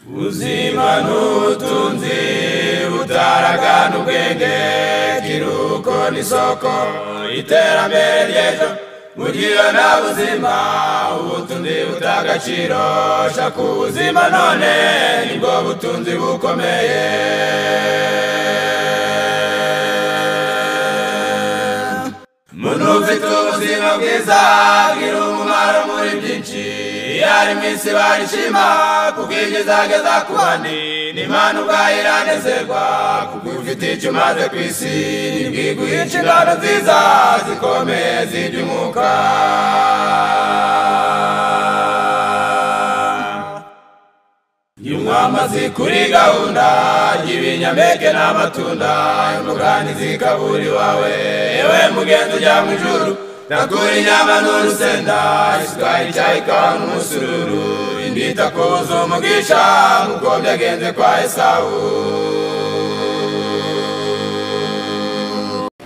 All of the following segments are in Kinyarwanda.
Ubuzima n'ubutunzi butaragana ubwenge, kiruko n'isoko iterambere ry'ejo. Mugira nta buzima ubutunzi butagaciro, shaka ubuzima none nibwo butunzi bukomeye. Muntu ufite ubuzima bwiza gira umumaro muri byinshi, iyo ari mu isi barishima kuko ibyiza ageza ku bandi. N'Imana ubwayo iranezerwa kuko ufite icyo umaze ku isi, nibwiguha inshingano nziza zikomeye z'iby'umwuka. Nywa amazi kuri gahunda y'ibinyampeke n'amatunda, imboga ntizikabura iwawe. Yewe mugenzi ujya mu ijuru, nakura inyama n'urusenda, isukari, icyayi, ikawa n'umusururu. Indi itakubuza umugisha nk'uko byagenze kwa Esawu.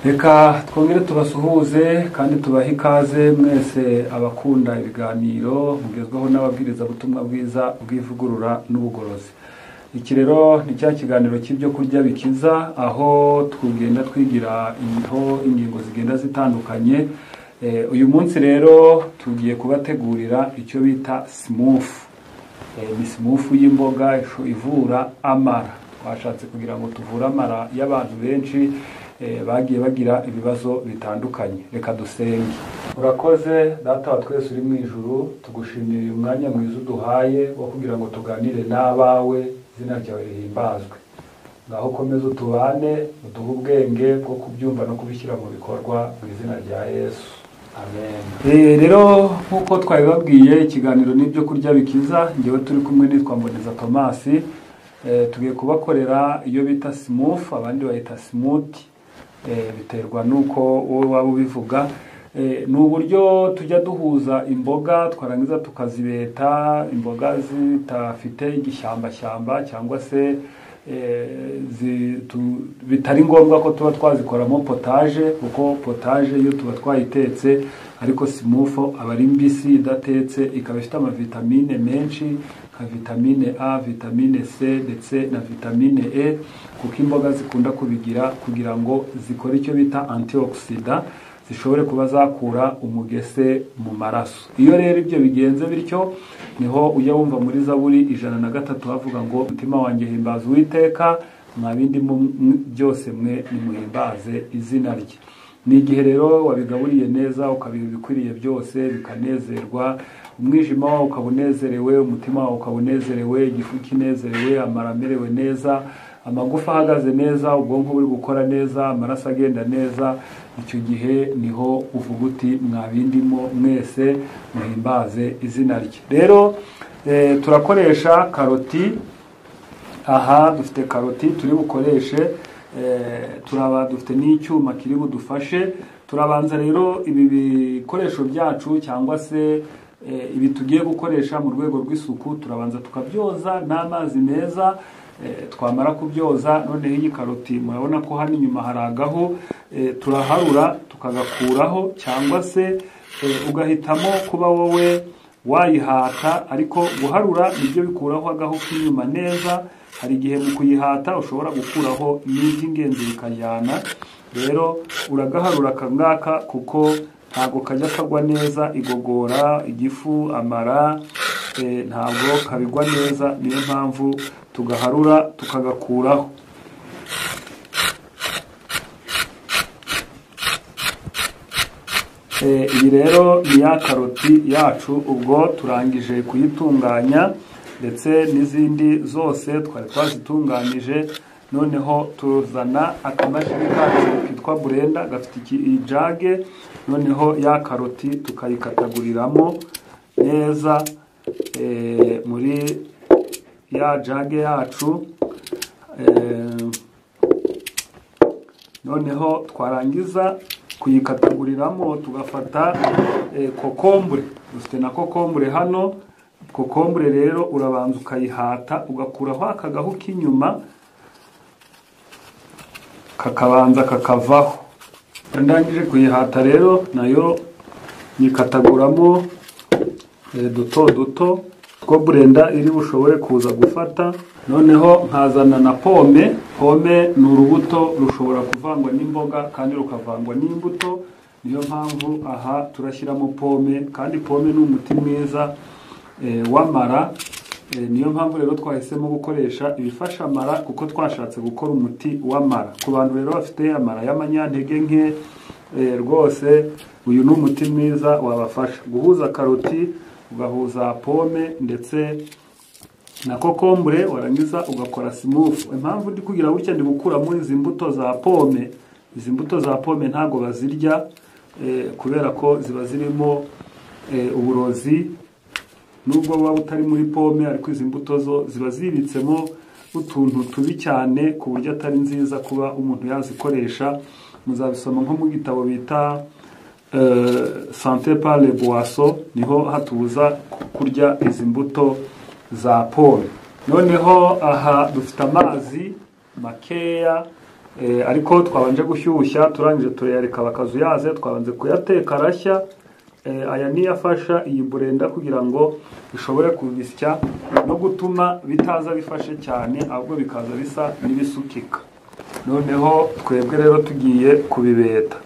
Reka twongere tubasuhuze kandi tubahe ikaze mwese abakunda ibiganiro mugezweho n'ababwirizabutumwa bwiza bw'ivugurura n'ubugorozi. Iki rero ni cya kiganiro cy'ibyo kurya bikiza, aho tugenda twigira ingingo zigenda zitandukanye. Uyu munsi rero tugiye kubategurira icyo bita smooth. Ni smooth y'imboga ivura amara. Twashatse kugira ngo tuvure amara y'abantu benshi bagiye bagira ibibazo bitandukanye. Reka dusenge. Urakoze Data wa twese uri mu ijuru, tugushimira uyu mwanya mwiza uduhaye wo kugira ngo tuganire n'abawe, izina ryawe rihimbazwe. Ngaho komeza utubane, uduhe ubwenge bwo kubyumva no kubishyira mu bikorwa mu izina rya Yesu. Amen. Rero nk'uko twabibabwiye, ikiganiro n'ibyo kurya bikiza, ngewe turi kumwe nitwa Mboneza Thomas. Tugiye kubakorera iyo bita smooth, abandi bayita smoothie. Biterwa nuko wowe waba ubivuga. Ni uburyo tujya duhuza imboga twarangiza tukazibeta, imboga zitafite igishyambashyamba cyangwa se bitari ngombwa ko tuba twazikoramo potaje, kuko potaje iyo tuba twayitetse, ariko smooth aba ari mbisi idatetse, ikaba ifite amavitamine menshi nka vitamine A, vitamine C ndetse na vitamine E, kuko imboga zikunda kubigira kugira ngo zikore icyo bita antioxidant, zishobore kuba zakura umugese mu maraso. Iyo rero ibyo bigenze bityo, niho ujya wumva muri Zaburi 103 havuga ngo umutima wanjye himbaza Uwiteka, mwa bindi byose mwe nimuhimbaze izina rye. Ni igihe rero wabigaburiye neza, ukabiha ibikwiriye byose, bikanezerwa, umwijima wawe ukaba unezerewe, umutima wawe ukaba unezerewe, igifu kinezerewe, amara amerewe neza, amagufa ahagaze neza, ubwonko buri gukora neza, amaraso agenda neza. Icyo gihe niho uvuga uti mwa bindimo mwese muhimbaze izina rye. Rero turakoresha karoti. Aha dufite karoti turi bukoreshe, turaba dufite n'icyuma kiri budufashe. Turabanza rero ibi bikoresho byacu cyangwa se ibi tugiye gukoresha mu rwego rw'isuku, turabanza tukabyoza n'amazi meza. Twamara kubyoza, noneho iyi karoti murabona ko hano inyuma hari agahu, turaharura tukagakuraho, cyangwa se ugahitamo kuba wowe wayihata, ariko guharura nibyo bikuraho agahu k'inyuma neza. Hari igihe mu kuyihata ushobora gukuraho n'iby'ingenzi bikajyana. Rero uragaharura akangaka kuko ntabwo kajya kagwa neza igogora, igifu, amara, ntabwo kabigwa neza, niyo mpamvu tugaharura tukagakuraho. Iyi rero ni ya karoti yacu, ubwo turangije kuyitunganya ndetse n'izindi zose twari twazitunganyije. Noneho tuzana akamashini kacu kitwa blender, gafite ijage, noneho ya karoti tukayikataguriramo neza muri ya jage yacu. Noneho twarangiza kuyikataguriramo tugafata kokombure. Dufite na kokombure hano. Kokombure rero urabanza ukayihata, ugakuraho akagahu k'inyuma kakabanza kakavaho. Ndangije kuyihata rero nayo nyikataguramo duto duto. Ko blender iri bushobore kuza gufata. Noneho nkazana na pome. Pome ni urubuto rushobora kuvangwa n'imboga kandi rukavangwa n'imbuto, niyo mpamvu aha turashyiramo pome, kandi pome ni umuti mwiza w'amara. Niyo mpamvu rero twahisemo gukoresha ibifasha amara, kuko twashatse gukora umuti w'amara. Ku bantu rero bafite amara y'amanyantege nke, rwose uyu ni umuti mwiza wabafasha. Guhuza karoti, ugahuza pome ndetse na kokombure, warangiza ugakora smooth. Impamvu ndi kugira gutya, ndi gukuramo izi mbuto za pome. Izi mbuto za pome ntago bazirya, kubera ko ziba zirimo uburozi, nubwo buba butari muri pome, ariko izi mbuto zo ziba zibitsemo utuntu tubi cyane ku buryo atari nziza kuba umuntu yazikoresha. Muzabisoma nko mu gitabo bita Santé par les boissons, niho hatubuza kurya izi mbuto za pome. Noneho aha dufite amazi makeya, ariko twabanje gushyushya, turangije turayareka bakazuyaze, twabanze kuyateka arashya. Aya niyo afasha iyi blender kugira ngo ishobore kubisya no gutuma bitaza bifashe cyane, ahubwo bikaza bisa n'ibisukika. Noneho twebwe rero tugiye kubibeta.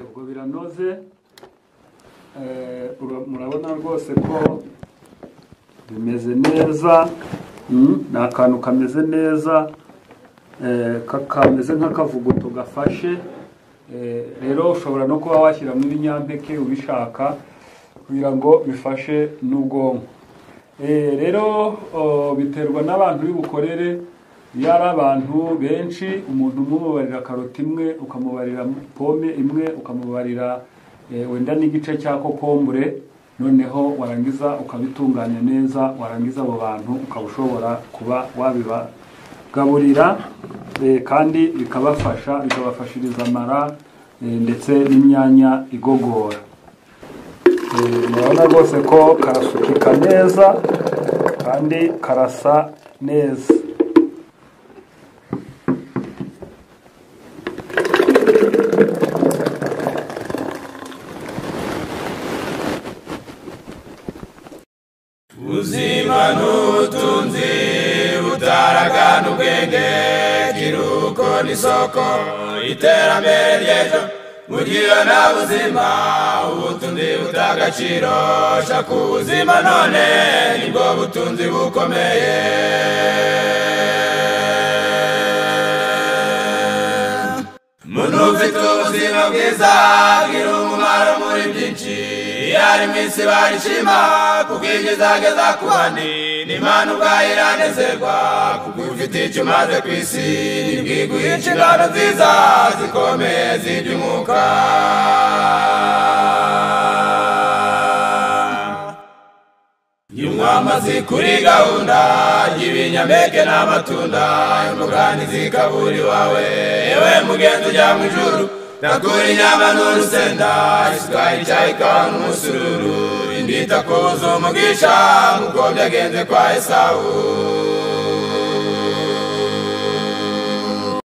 Ubwo biranoze, murabona rwose ko bimeze neza. Ni akantu kameze neza, kameze nk'akavuguto gafashe. Rero ushobora no kuba washyiramo ibinyampeke ubishaka kugira ngo bifashe n'ubwonko. Rero biterwa n'abantu uri bukorere. Iyo ari abantu benshi, umuntu umubarira karoti imwe, ukamubarira pome imwe, ukamubarira wenda n'igice cya kokombure, noneho warangiza ukabitunganya neza, warangiza abo bantu ukaba ushobora kuba wabibagaburira, kandi bikabafasha, bikabafashiriza amara ndetse n'imyanya igogora. Murabona rwose ko karasukika neza kandi karasa neza. Ubuzima n'ubutunzi butaragana ubwenge, kiruko n'isoko iterambere ry'ejo. Mugira nta buzima, ubutunzi butagaciro, shaka ubuzima none nibwo butunzi bukomeye. Muntu ufite ubuzima bwiza gira umumaro muri byinshi, iyo ari mu isi barishima kuko ibyiza ageza ku bandi, n'Imana ubwayo iranezerwa kuko ufite icyo umaze ku isi, nibwiguha inshingano nziza zikomeye z'iby'umwuka. Nywa amazi kuri gahunda y'ibinyampeke n'amatunda, imboga ntizikabura iwawe, yewe mugenzi ujya mu ijuru, nakura inyama n'urusenda, isukari, icyayi, ikawa n'umusururu, indita kubuza umugisha nk'uko byagenze kwa Esawu.